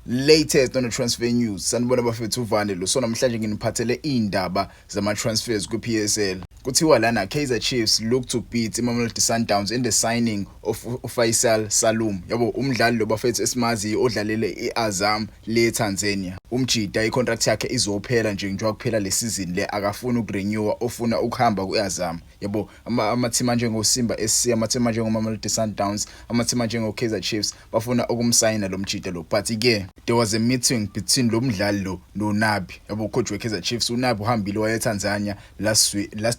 Latest on the transfer news. Sanibona bafethu, uvane lo. So namhlanje nginiphathele indaba zama transfers ku-PSL. Kuthiwa lana Kaizer Chiefs look to beat iMamelodi Sundowns in the signing of uFaisal Salum. Yabo, umdlali lo bafethu esimaziyo odlalele iAzam le Tanzania. Umjida icontract yakhe izophela nje njengoba kuphela le season le, akafuni ukurenewa, ufuna ukuhamba kuAzam. Yabo, ama-team anjengo Simba SC, ama-team anjengo Mamelodi Sundowns, ama-team anjengo Kaizer Chiefs bafuna ukumsayina lo mjida lo. But ke there was a meeting between lo mdlali lo noNabi, yabo, coach weKaizer Chiefs. UNabi uhambile waye eTanzania last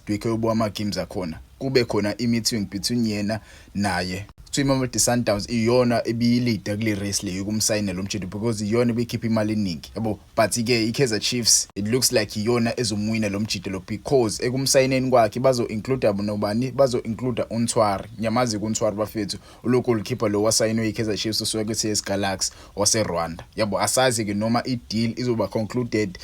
week eyobuka ama games akhona. Kube khona i-meeting between yena naye. Kuthiwa iMamelodi Sundowns iyona ebiyilida kule race le yokumsayina lo mjida because iyona ebikhipha imali eningi, yabo. But ke iKaizer Chiefs, it looks like iyona ezomwina lo mjida lo because ekumsayineni kwakhe bazo include nobani? Bazo include uNtwari. Nyamazi kuNtwari bafethu, lo goalkeeper lo wasayinwe iKaizer Chiefs usuka kwi-TS Galaxy wase Rwanda, yabo. Asazi ke noma i-deal izoba concluded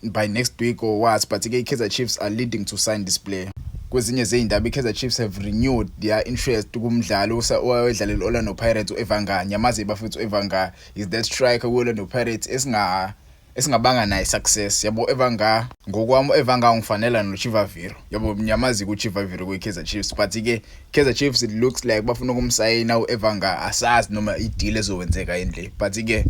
by next week or what, but ke iKaizer Chiefs are leading to sign this player. Kwezinye zey'ndaba, i-Kaizer Chiefs have renewed their interest kumdlali owayedlalela Orlando Pirates, u-Eva. Nyamazi bafethu, u-Eva is that striker ku-Orlando Pirates esingabanga naye success, yabo. Eva, ngokwami Eva ngifanela noChivaviro, yabo. Nyamazi kuChivaviro kwe-Kaizer Chiefs, but ke Kaizer Chiefs, it looks like bafuna ukumsayina u-Eva. Asazi noma i-deal ezowenzeka yini, but ke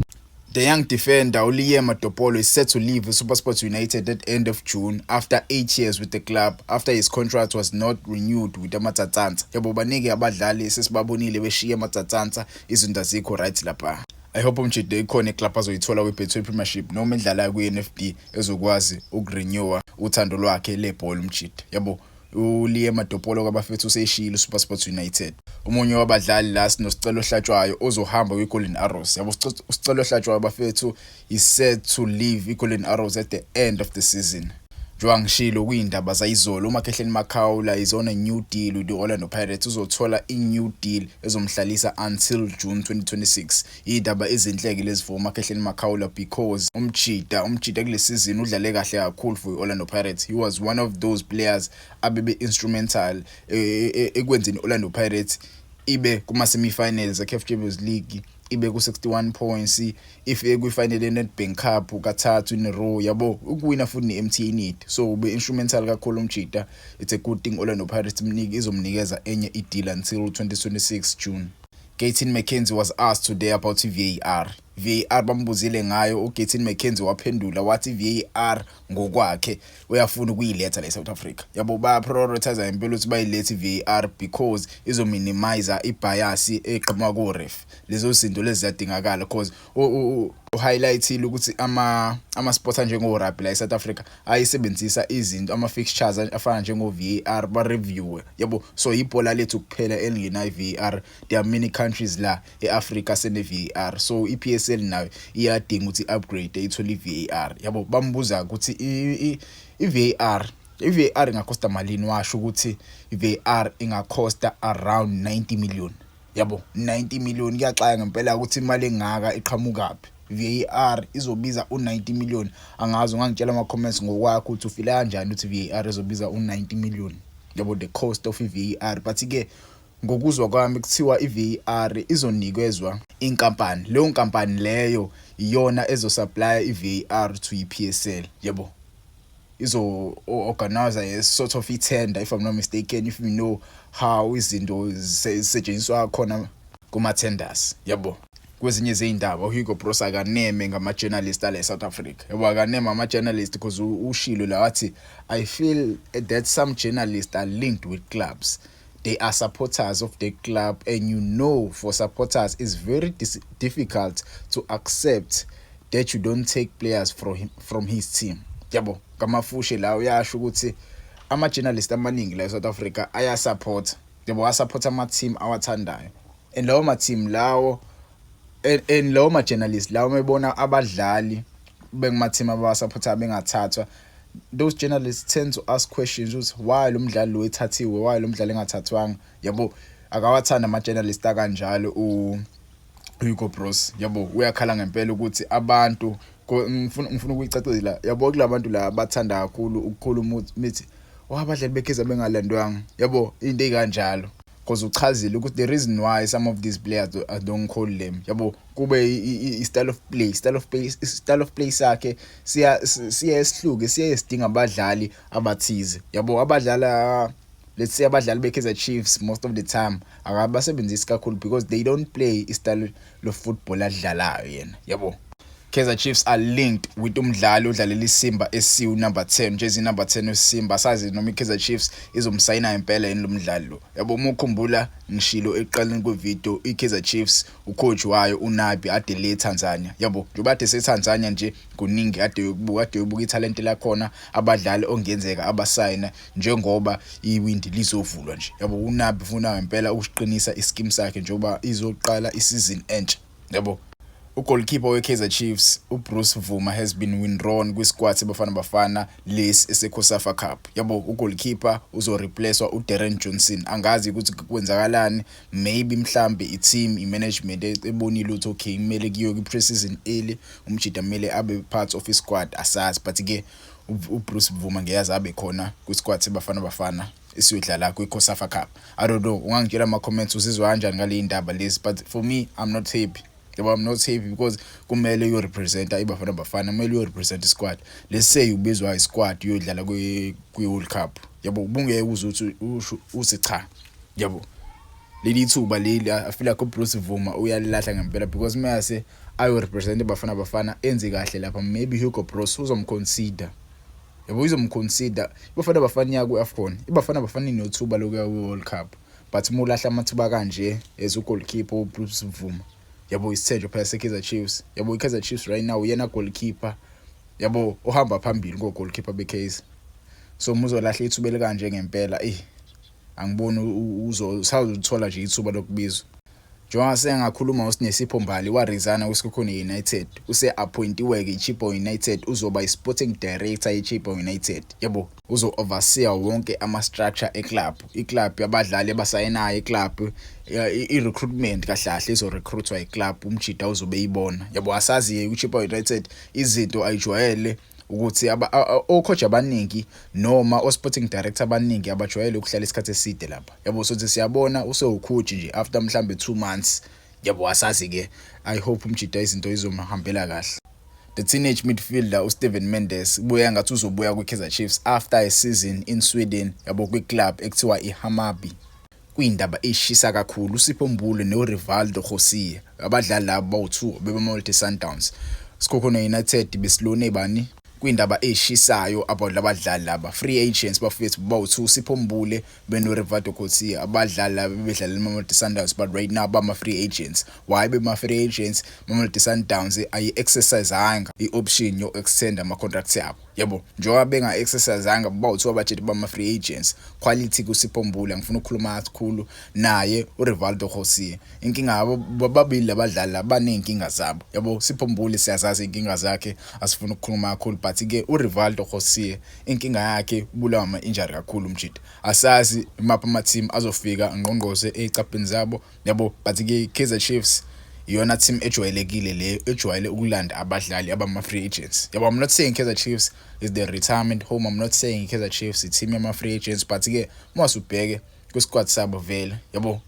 the young defender uLiema Dopolo is set to leave SuperSport United at end of June after 8 years with the club, after his contract was not renewed with Amatsatsantsa. Yabo, baningi abadlali sesibabonile beshiya Amatsatsantsa, izinto azikho right lapha. I hope umjida ikhona iclub azoyithola kwi-Betway Premiership noma edlala kwi-NFD ezokwazi ukurenewa uthando lwakhe lebhola umjida. Yabo, uLiema Dopolo kwabafethu useyishilo uSuperSport United. Omunye wabadlali la sinoSicelo Hlatshwayo ozohamba kwi-Golden Arrows. Yabo, uSicelo Hlatshwayo bafethu is set to leave i-Golden Arrows at the end of the season. Njengoba ngishilo kuyindaba zayizolo, uMakhehleni Makhaula is on a new deal with the Orlando Pirates. Uzothola i-new deal ezomhlalisa until June 2026. Indaba ezinhle-ke lezi for uMakhehleni Makhaula because umjida kule season udlale kahle kakhulu for i-Orlando Pirates. He was one of those players abebe instrumental ekwenzeni i-Orlando Pirates ibe kuma-semi-finals e-CAF Champions League, ibe ku-61 points, ifike kwi-final ye-Nedbank Cup kathathu in a row, yabo, ukuwina futhi ne-MTN. So ube instrumental kakhulu umjida. It's a good thing Orlando Pirates imnike izomnikeza enye i-deal until 2026 June. Gayton McKenzie was asked today about i-VAR. VAR bambuzile ngayo uGayton McKenzie, waphendula wathi VAR ngokwakhe uyafuna ukuyiletha la eSouth Africa. Yabo, baya prioritize impela ukuthi bayilethe i-VAR because izominimize ibias eqhamuka ku ref. Lezo zinto lezi ziyadingakala because uhighlightile ukuthi ama sports anjengo rugby la eSouth Africa ayisebenzisa izinto, ama fixtures afana njengo VAR, ba review, yabo. So ibhola lethu kuphela elingena VAR. There are many countries la eAfrica sene VAR, so iPSL nayo iyadinga ukuthi upgrade, ithole iVAR, yabo. Bambuza ukuthi iVAR i-VAR ingacosta malini, washo ukuthi i-VAR ingacosta around 90 million, yabo. 90 million, kuyaxaka ngempela ukuthi imali engaka iqhamukaphi. VAR izobiza u90 million. Angazi, ungangitshela ama comments ngokwakho ukuthi ufila kanjani ukuthi VAR izobiza u90 million, yabo, the cost of i-VAR. But ke ngokuzwa kwami kuthiwa i-VAR izonikezwa inkampani, leyo nkampani leyo iyona ezosupply i-VAR to i-PSL, yabo. Izo organize a sort of i-tender, if I'm not mistaken, if you know how izinto zisetshenziswa khona kuma tenders, yabo. Kwezinye zey'ndaba, uHugo Broos akaneme ngama-journalist ala e-South Africa, yabo. Akaneme ama-journalist because ushilo la wathi, "I feel that some journalists are linked with clubs. They are supporters of the club and for supporters it's very difficult to accept that you don't take players from him, from his team," yabo. Ngamafuphi la uyasho ukuthi ama-journalist amaningi la e-South Africa ayasupport, yabo, asupport ama-team awathandayo and lawo ma-team lawo and lawo ma-journalist lawo mebona abadlali benguma-team abawasupportayo bengathathwa, those journalists tend to ask questions ukuthi why lo mdlali lo ethathiwe, why lo mdlali engathathwanga, yabo. Akawathanda ama-journalist akanjalo u Hugo Broos, yabo. Uyakhala ngempela ukuthi abantu, ngifuna ukuyicacisa, yabo, kulabantu la abathanda kakhulu ukukhuluma mithi oh, abadlali beKaizer bengalandwanga, yabo, into ekanjalo. Because uchazile ukuthi the reason why some of these players, I don't call them, yabo, kube i-style of play, style of play sakhe siya esihluke, siya sidinga abadlali abathize, yabo, abadlala, let's say, abadlali be-Kaizer Chiefs most of the time akabasebenzisi kakhulu because they don't play i-style of football adlalayo yena, yabo. Kaizer Chiefs are linked with umdlali odlalela iSimba SC, number 10, jezi number 10 weSimba. Sazi noma iKaizer Chiefs izomsayina impela yini lo mdlali lo, yabo. Uma ukhumbula, ngishilo ekuqaleni kwevideo, iKaizer Chiefs, ucoach wayo uNabi ade le Tanzania, yabo, njengoba ade seTanzania nje, kuningi ade yokubuka, ade yobuka ithalente lakhona, abadlali ongenzeka abasayina njengoba iwindi lizovulwa nje, yabo. UNabi ufuna ngempela ukuqinisa ischeme sakhe njengoba izoqala isizini entsha, yabo. Ugoalkeeper weKaizer Chiefs uBruce Bvuma has been withdrawn kwisquad seBafana Bafana lesi eseCOSAFA Cup, yabo. Ugoalkeeper uzoreplacewa uDarren Johnson. Angazi ukuthi kwenzakalani, maybe mhlambe i-team, i-management ebonile ukuthi okay, kumele kuyiwe kwi-preseason early, umjida kumele abe part of isquad, asazi. But ke uBruce Bvuma ngiyazi abe khona kwisquad seBafana Bafana esiyodlala kwi-COSAFA Cup. I don't know, ungangitshela ama-comments, uzizwa kanjani ngale ndaba lezi? But for me, I'm not happy, yabo. I'm not happy because kumele uyorepresenta iBafana Bafana, kumele uyorepresent isquad. Let's say ubizwa isquad uyodlala kwi-World Cup, yabo, ubungeke uze uthi usho uthi cha, yabo. Leli thuba leli, I feel like uBruce Bvuma uyalilahla ngempela because mayase ayo-represent iBafana Bafana, enze kahle lapha, maybe Hugo Broos uzomconsider, yabo, uzomconsider. IBafana Bafana iya ku-AFCON, iBafana Bafana inothuba lokuya kwi-World Cup, but uma ulahla amathuba kanje as ugoalkeeper uBruce Bvuma, yabo, isithenjwa phela se-Kaizer Chiefs, yabo. I-Kaizer Chiefs right now uyena goalkeeper, yabo, uhamba phambili ko-goalkeeper be-Kaizer. So uma uzolahla ithuba elikanje ngempela, eh, angiboni usazothola nje ithuba lokubizwa. Njengoba sengakhuluma ngoSinesipho Mbali, waresigna kwiSekhukhune United, use-appointiwe-ke i-Chippa United, uzoba i-sporting director ye-Chippa United, yabo. Uzo-oversee wonke ama-structure eclub, iclub yabadlali abasayinayo, iclub i-recruitment kahle kahle, izo-recruitwa iclub, umjida uzobe eyibona, yabo. Asazi-ke kwi-Chippa United izinto ayijwayele ukuthi ocoach abaningi noma o-sporting director abaningi abajwayele ukuhlala isikhathi eside lapha, yabo. Sothi siyabona usewucoach nje after mhlambe 2 months, yabo. Asazi-ke, I hope umjida izinto izomhambela kahle. The teenage midfielder uSteven Mendes kubuya ngathi uzobuya kwi-Kaizer Chiefs after a season in Sweden, yabo, kwi-club ekuthiwa iHammarby. Kuyindaba eshisa kakhulu, uSipho Mbule noRivaldo Coetzee, abadlali labo bawu-2 bebeMamelodi Sundowns, Sekhukhune United besilone bani. Kuyindaba eshisayo about labadlali laba, free agents, bafethu, bawu-2, Sipho Mbule beno Rivaldo Coetzee, abadlali laba bebedlalela iMamelodi Sundowns, but right now bama free agents. Why bema free agents? Mamelodi Sundowns ayi-exercisanga i-option yo-extend ama-contracts yabo, yabo. Njengoba benga-exercisanga, bawu-2 abajeti bama free agents. Quality kuSipho Mbule, ngifuna ukukhuluma kakhulu naye uRivaldo Coetzee. Inkinga yabo babili labadlali baney'nkinga zabo, yabo. Sipho Mbule siyazazi iy'nkinga zakhe, asifuna ukukhuluma kakhulu, but ke uRivaldo Coetzee inkinga yakhe ubulawa ama-injury kakhulu umjida. Asazi imaphi ama-team azofika ngqongqoze ey'cabheni zabo, yabo. But ke Kaizer Chiefs iyona team ejwayelekile leyo ejwayele ukulanda abadlali abama-free agents, yabo. I'm not saying Kaizer Chiefs is the retirement home, I'm not saying Kaizer Chiefs i-team yama-free agents, but ke uma ubheke kwisquad sabo vele, yabo,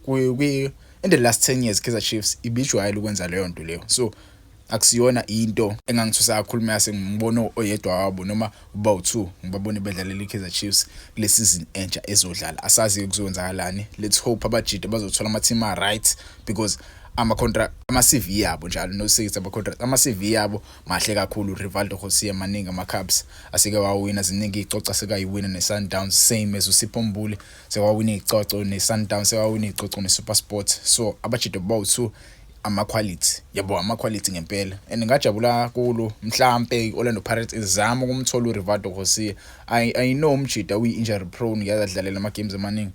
in the last 10 years Kaizer Chiefs ibijwayele ukwenza leyo nto leyo. So akusiyona into engangithusa kakhulu mase ngibona oyedwa wabo noma ubawu-2 ngibabone bedlalela i-Kaizer Chiefs kule season entsha ezodlala. Asazi kuzokwenzakalani. Let's hope abajida bazothola ama-team a-right because ama-contract, ama-CV yabo njalo, no sithi ama-contract, ama-CV yabo mahle kakhulu. Rivaldo Coetzee, maningi ama-cups aseke wawina, ziningi izicoco asekayiwina ne-Sundowns, same as uSipho Mbule, sekawawina izicoco ne-Sundowns, sekawawina izicoco ne-SuperSport. So abajida bawu-2 ama-quality, yabo, ama-quality ngempela, and ngajabula kakhulu mhlampe i-Orlando Pirates izama ukumthola uRivaldo Coetzee. I know umjida uyi-injury prone, ngiyadlalela ama-games amaningi,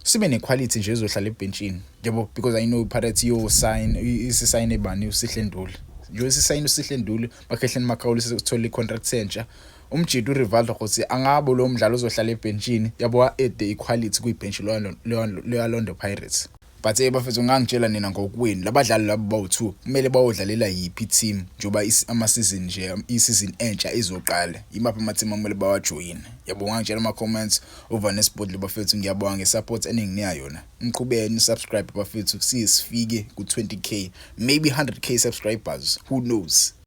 sibe nequality nje ezohlala ebhentshini, yabo, because I know iPirates iyo-sign, isisayine bani, uSihle Nduli nje, isisayine uSihle Nduli, Makhehleni Makhaula sithola i-contract entsha. Umjida uRivaldo Coetzee angabo lo mdlalo ozohlala ebhentshini, yabo, wa-add equality kwibhenchi le-Orlando Pirates. But hey bafethu, ngangitshela nina ngokwenu, labadlali labo bawu-2 kumele bayodlalela yiphi team njengoba ama-season nje, i-season entsha izoqala? Imaphi ama-team akumele bawajoyine? Yabo, ngangitshela ama-comments over nesibhodlo bafethu. Ngiyabonga nge-support eninginika yona. Niqhubeke ni-subscribe bafethu, siye sifike ku-20K, maybe 100K subscribers, who knows.